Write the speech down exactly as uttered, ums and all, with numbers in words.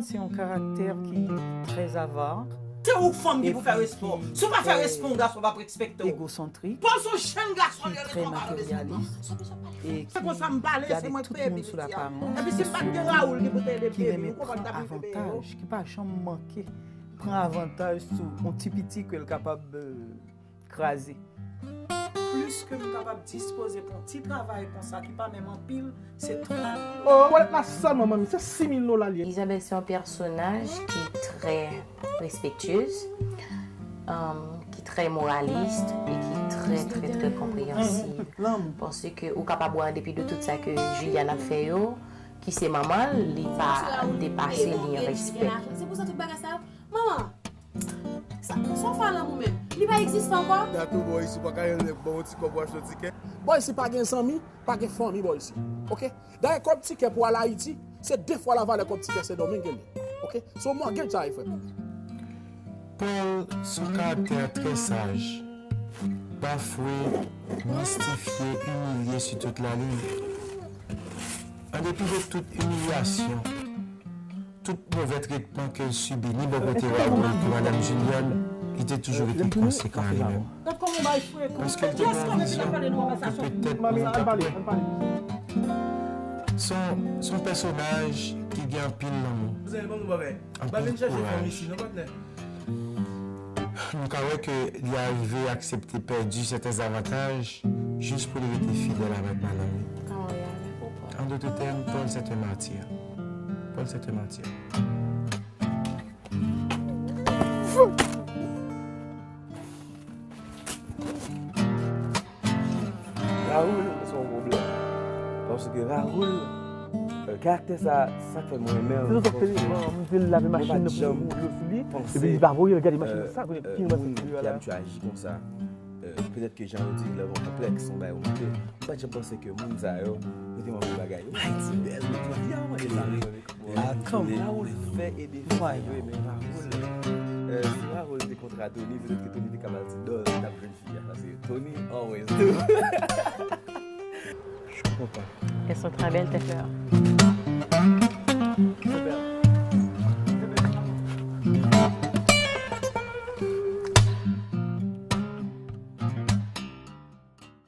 Se yon karaktè ki trè ava. Se ou k fanm ki pou fè respè w. Si w pa fè respè yon gason, pa respekte w. Egosantrik, Pòl se yon jèn gason ki li trè rele kòman pa respekte w. Materyalis e ki gade tout moun sou laparans, epi si pa t gen Raoul ki pou te ede ki renmen pran avantaj, ki pa janm manke pran avantaj sou yon ti piti ke l kapab, euh, kraze. Plis ke m kapab dispoze pou yon ti travay konsa ki pa menm anpil, se twa mil. Oh, wallet la sèlman, manmi, se sis mil dola li ye. Isabelle se yon pèsonaj ki trè respektyez, um, ki trè moralis e ki trè, trè, trè konpreyansiv. Paske ou kapab wè an depi de tout sa ke Juliane ap fè yo, ki se manman l, li pa depase liy respè. Se pou sa tout bagay sa, manman, sa, sa w fè a lanmou menm? Li pa egziste ankò? Gato bò isi, ou pa ka yon nèg ba w yon ti kòb pou achte yon tikè? Bò isi pa gen zanmi, pa gen fanmi bò isi. Oke? Dayè kòb tikè pou al Ayiti, se de fwa lavalè kòb tikè Sendomeng ke l ye. Oke? Se yon mortgage sa ye, frè m. Pòl se yon karaktè trè saj, bafwe, mistifye, imilye sou tout lalin. An depi de tout imilyasyon, tout movè tretman ke l sibi, ni bò kote Raoul ki madanm Juliane, li te toujou rete konsekan a li menm. Paske l te gen yon vizyon ke petèt moun t ap wè. Se yon, se yon pèsonaj ki gen anpil lanmou, anpil kouraj. Nou ka wè ke li arive aksepte pèdi sèten zavantaj jis pou li rete fidèl avèk madanm li. An dòt tèm, Paul c'est un martyr. Paul c'est un martyr. Raoul se yon pwoblèm. Paske Raoul, euh, karaktè sa, sa k fè mwen renmen l. Se yon m di l lave machin nan pou l met dlo sou li, epi li pa voye l, gade machin nan sa, kote ki moun ki abitye aji konsa. Euh, petèt ke jan yo di lè yon konplèks, yon bagay ou monte. Mwen pa t janm panse ke moun sa yo, yo te manke bagay yo. Ayiti bèl, men jodi a, mwen te sa. Ah, come on. Raoul fè e defè, vre, men Raoul, euh, si Raoul te kontra Tony, petèt ke Tony te ka ba l ti dòz, li t ap jwenn fi a, paske Tony always do. Je comprends pas. Elles sont très belles, tes fleurs.